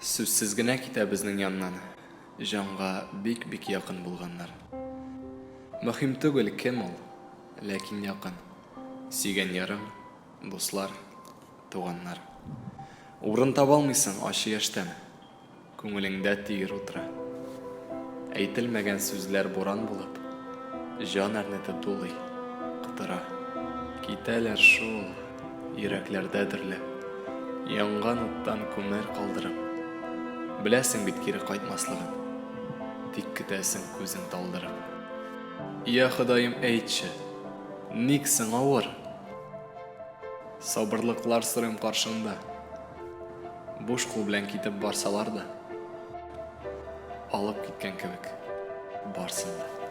Сүзсез генә китә безнең яннан Җанга бик-бик якын булганнар. Мөһим түгел, кем ул, ләкин якын, Сөйгән ярың, дуслар, туганнар. Урын табалмыйсың ачы яшьтән. Күңелеңдә төер утыра. Әйтелмәгән сүзләр буран булып, Җан әрнетеп дулый, котыра. Китәләр шул, йөрәкләрдә дөрләп, Янган уттан күмер калдырып. Беләсең бит кире кайтмаслыгын, Тик көтәсең күзең талдырып. Йа Ходаем, әйтче, ник соң авыр? Сабырлыклар сорыйм каршыңда. Буш кул белән китеп барсалар да, алып киткән кебек барсын да.